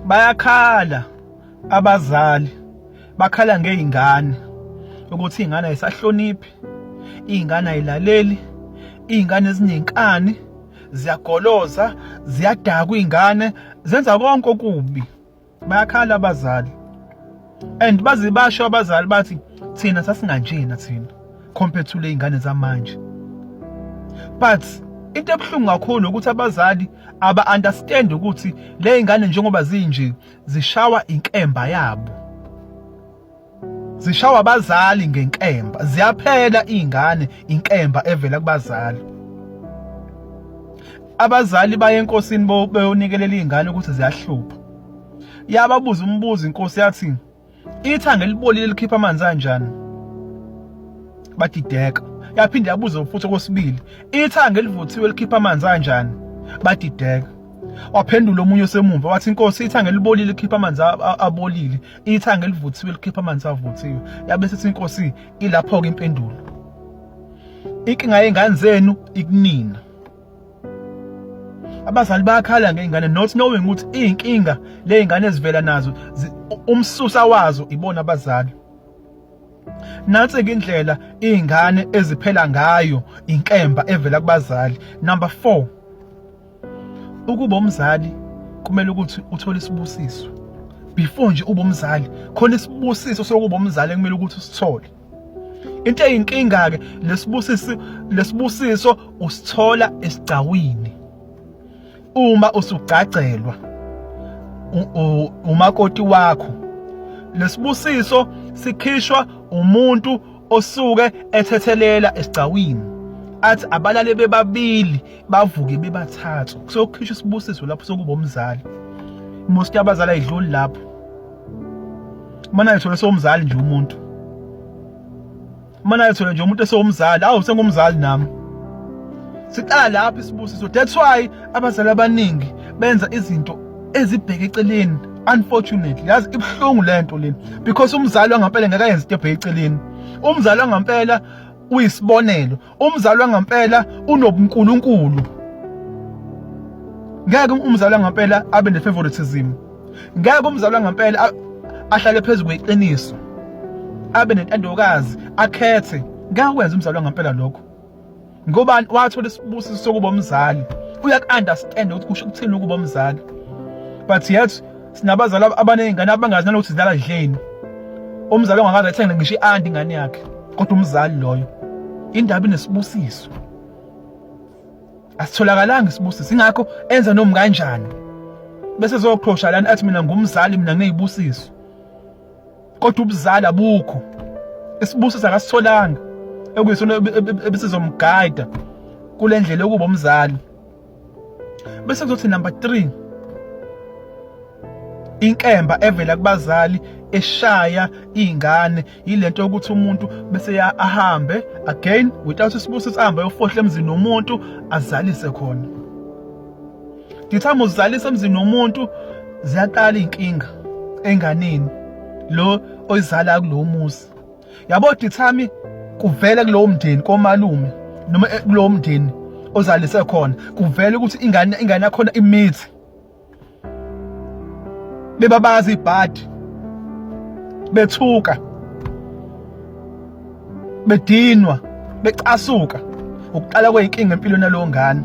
Bayakhala abazali, bakhala ngey'ngane ukuthi iy'ngane ayisahloniphi, iy'ngane ayilaleli, iy'ngane zinenkani, ziyagoloza, ziyadakwa iy'ngane, zenza konke okubi. Bayakhala abazali and baze basho abazali bathi thina sasinganjena thina compared to le ingane zamanje. But into ebuhlungu kakhulu ukuthi abazali aba understand ukuthi le ingane njengoba zinje zishawa inkemba yabo, zishawa abazali ngenkemba, ziyaphela izingane inkemba evela kubazali. Abazali baye enkosini beyonikelela izingane ukuthi ziyahlupha. Yababuza umbuzo inkosi yathi, ithanga elibolile likhipha amanzi anjani? Badideka. Yaphinde yabuza futhi okwesibili, ithanga elivuthiwe likhipha amanzi anjani? Badideka. Waphendula omunye osemumva wathi, inkosi, ithanga elibolile likhipha amanzi abolile, ithanga elivuthiwe likhipha amanzi avuthiwe. Yabe sithi inkosi, ilapho-ke impendulo. Inkinga yey'ngane zenu ikunina. Abazali bayakhala ngey'ngane not knowing ukuthi iy'nkinga ley'ngane ezivela nazo umsusa wazo ibona abazali. Nansi-ke indlela iy'ngane eziphela ngayo inkemba evela kubazali. Number 4, ukuba umzali kumele ukuthi uthole isibusiso. Before nje ube umzali, khona isibusiso sokuba umzali ekumele ukuthi usithole. Into eyinkinga-ke, lesibusiso usithola esigcawini uma usugcagcelwa umakoti wakho. Lesibusiso sikhishwa umuntu osuke ethethelela esigcawini, athi abalale bebabili bavuke bebathathu, kusokhishwa isibusiso lapho sokuba umzali. Most yabazali ayidluli lapho. Mana ayithola sowumzali nje umuntu, mana ayithola nje umuntu esewumzali, awu sengumzali nami. Siqala lapho isibusiso. That's why abazali abaningi benza izinto ezibheke eceleni. Unfortunately, yazi ibuhlungu lento le, because umzali wangampela ngeke ayenze into ebheke eceleni. Umzali wangampela uyisibonelo, umzali wangampela unobunkulunkulu. Ngeke umzali wangampela abe ne-favoritism, ngeke umzali wangampela ahlale phezu kweqiniso, abe nentandokazi, akhethe. Ngeke kwenze umzali wangampela lokho, ngoba wathola isibusiso sokuba umzali, uyaku-understand ukuthi kusho ukuthini ukuba umzali. But yet sinabazali abaney'ngane abangazi nalokuthi zidlala dleni. Umzali ongakaze athenge ngisho i-andi ingane yakhe, kodwa umzali loyo. Indaba inesibusiso, asitholakalanga isibusiso, ingakho enza noma kanjani bese zoqhosha lana athi mina ngumzali, mina nginezibusiso, kodwa ubuzali abukho, isibusiso akasitholanga ekuyisona ebesizomguide kule ndlela yokuba umzali. Bese kuzothi number 3, inkemba evela kubazali eshaya izingane yilento yokuthi umuntu bese ya ahambe again without isibusiso, ahambe ayofohla emzini womuntu azalise khona. The time uzalisa emzini womuntu, ziyaqala inkinga enganeni lo oyizala kulowo muzi. Yabo, the time kuvela kulowo mndeni komalume noma kulowo mndeni ozalise khona, kuvela ukuthi ingane yakhona imithi, bebabazi ibhadi, bethuka, bedinwa, becasuka, ukuqala kweyinkinga empilweni yalowo ngane.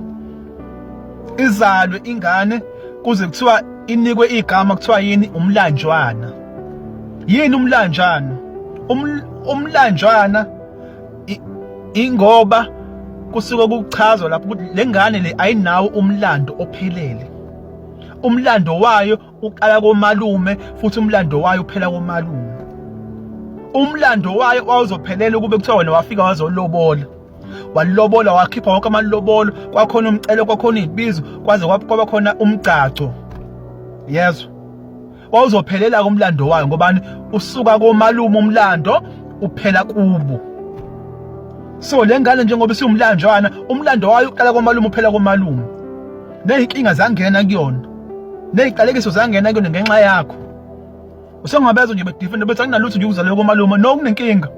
Izalwe ingane kuze kuthiwa inikwe igama, kuthiwa yini? Umlanjwana. Yini umlanjwana? Umlanjwana ingoba kusuke kuchazwa lapho ukuthi le ngane le ayinawo umlando ophelele. Umlando wayo uqala komalume futhi umlando wayo uphela komalume. Umlando wayo wawuzophelela ukube kuthiwa wena wafika wazolobola, walobola, wakhipha wonke amalobolo, kwakhona umcelo, kwakhona izibizo, kwaze kwaba khona umgcagco, yezwa, wawuzophelela kumlando wayo. Ngobani? Usuka komalume, umlando uphela kubo. So le ngane njengoba isiwumlanjwana, umlando wayo uqala komalume, uphela komalume. Ney'nkinga zangena kuyona, ney'qalekiso zangena kuyona ngenxa yakho. Usengabezwa nje bedefend bethi akunalutho nje ukuzalelwa komalume. No, kunenkinga,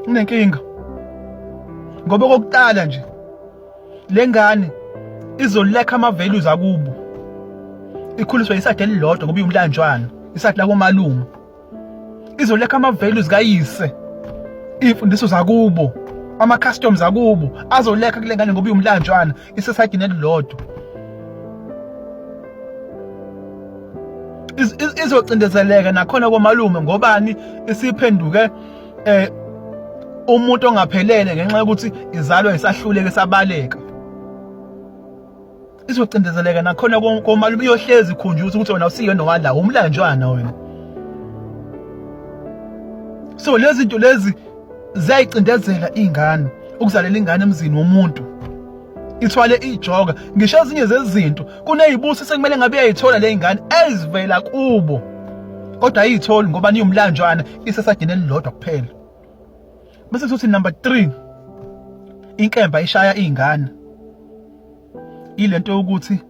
kunenkinga, ngoba okokuqala nje le ngane izolekha ama-values akubo. Ikhuliswa isadi elilodwa ngoba iwumlanjwana, isadi lakomalume. Izolekha ama-values kayise, iy'mfundiso zakubo, ama-customs akubo azolekha kule ngane ngoba iwumlanjwana, isesayidini elilodwa. Izocindezeleka nakhona komalume ngobani isiphenduke eh umuntu ongaphelele ngenxa yokuthi izalwa isahluleke sabaleka. Izocindezeleka nakhona komalume, iyohlezi ikhunjuzwa ukuthi wena usiyena owala umlanjwana wena. So lezi zinto lezi ziyayicindezela ingane, ukuzalela ingane emzini womuntu ithwale ijoka. Ngisho ezinye zezinto kunezibusiso sekumele ngabe uyayithola le ingane ezivela kubo, kodwa ayitholi ngoba niyumlanjwana, isesagini elilodwa kuphela. Bese kuthi number 3, inkemba ishaya izingane ilento yokuthi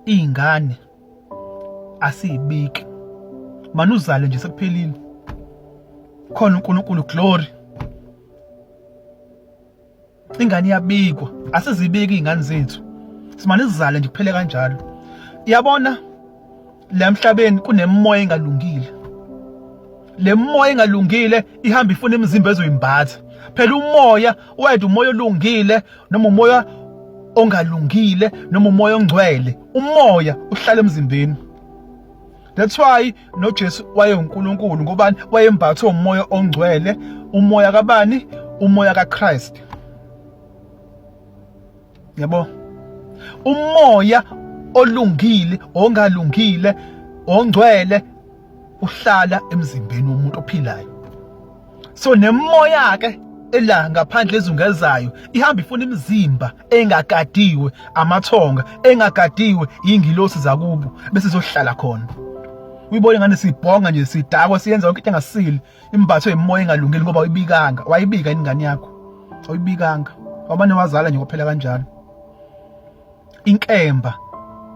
izingane asiyibiki, manuzale nje sekuphelile khona uNkulunkulu glory. Ingane iyabikwa, asizibiki izingane zethu, simane sizale nje kuphele kanjalo. Iyabona la emhlabeni kunemimoya engalungile, le moya engalungile ihamba ifuna imizimba ezoyimbatha. Phela umoya wethu umoya olungile noma umoya ongalungile noma umoya ongcwele, umoya uhlala emzimbeni. That's why noJesu wayenguNkulunkulu, ngobani? Wayembathwe umoya ongcwele, umoya kabani? Umoya kaChrist. Yabo, umoya olungile ongalungile ongcwele uhlala emzimbeni womuntu ophilayo. So nemoya ke ela ngaphandle ezungezayo ihamba ifuna imizimba engagadiwe amathonga, engagadiwe ingilosi zakubo, bese izohlala khona. Uyibone ngane sibhonga nje, sidakwa, siyenza yonke into engasile, imbatho imoya engalungile ngoba uyibikanga. Wayibika ingane yakho? Awuyibikanga, wabane wazala nje kwaphela kanjalo. Inkemba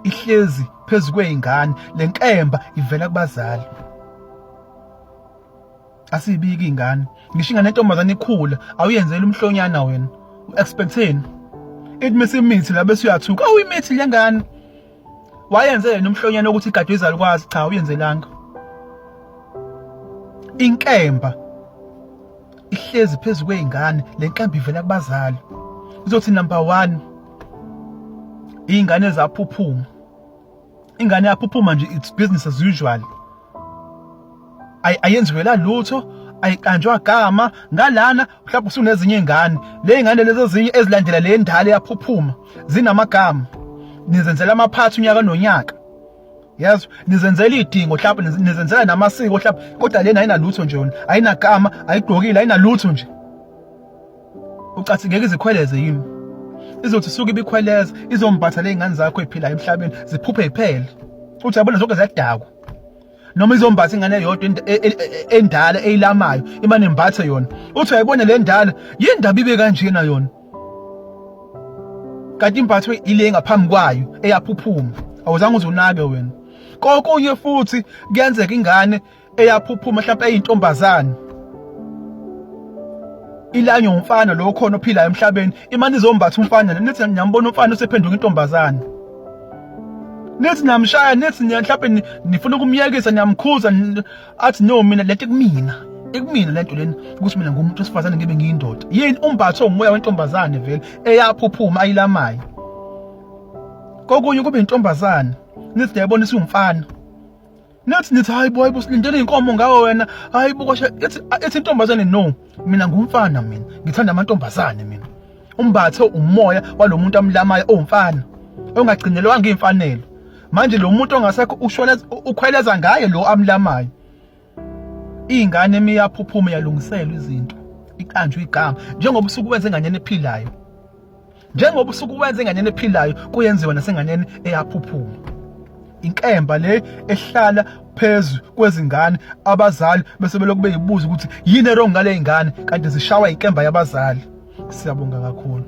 ihlezi phezu kwey'ngane, le nkemba ivela kubazali. Asiyibiki ingane, ngisho ingane entombazane ikhula awuyenzeli umhlonyana wena, u-expecteni ithi mesimithi la bese uyathuka, awuyimithi le ngane. Wayenze yena umhlonyana ukuthi igadwe izalukwazi? Cha, uyenzelanga. Inkemba ihlezi phezu kwey'ngane, le nkemba ivela kubazali. Uzothi number 1, iy'ngane zaphuphuma. Ingane yaphuphuma nje, it's business as usual, ayenziwela lutho, ayiqanjwa gama ngalana. Mhlawumbe usunezinye ingane, le ingane lezi ezinye ezilandela le ndala yaphuphuma zinamagama, nizenzela amaphathi unyaka nonyaka, yazi nizenzela idingo, mhlawumbe nizenzela namasiko mhlawumbe, kodwa lena ayinalutho nje yona, ayinagama, ayigqokile, ayinalutho nje. Ucathi ngeke izikhweleze yini? Izothi suke ibikhweleza, izombatha le ngane zakho ephilayo emhlabeni ziphuphe iphele, uthi yabona zonke ziyadakwa. Noma izombatha ingane eyodwa endala eyilamayo, imane imbathe yona, uthi uyayibona le ndala yindaba ibe kanjena yona, kanti imbathwe ile ngaphambi kwayo eyaphuphuma, awuzange uzunake wena. Kokunye futhi kuyenzeka ingane eyaphuphuma mhlawumbe eyintombazane ilanywe umfana lo khona ophilayo emhlabeni, imane izombatha umfana, nithi niyambona umfana usephenduka intombazane, nithi niyamshaya, nithi mhlawumbe nifuna ukumyekisa, niyamkhuza, athi no, mina lento ikumina, ikumina lento lena ukuthi mina ngumuntu wesifazane ngibe ngiyindoda. Yini? Umbatho umoya wentombazane vele eyaphuphuma ayilamayo. Kokunye kube intombazane, nithi niyayibona isiwumfana, nithi hayi boy, busilindele inkomo ngawe wena, hayi bukosha. Ithi intombazane, no, mina ngumfana, mina ngithanda amantombazane mina. Umbathe umoya walomuntu amlamayo owumfana ongagcinelwanga imfanelo. Manje lo muntu ongasekho ushweleza, ukhweleza ngaye lo amlamayo. Ingane emiyaphuphuma yalungiselwa izinto, iqanjwe igama njengoba usuke wenze enganeni ephilayo, njengoba usuke wenze enganeni ephilayo kuyenziwa nasenganeni eyaphuphuma. Inkemba le ehlala phezu kwezingane, abazali bese belokhu beyibuza ukuthi yini erong ngale ingane, kanti zishawa inkemba yabazali. Siyabonga kakhulu.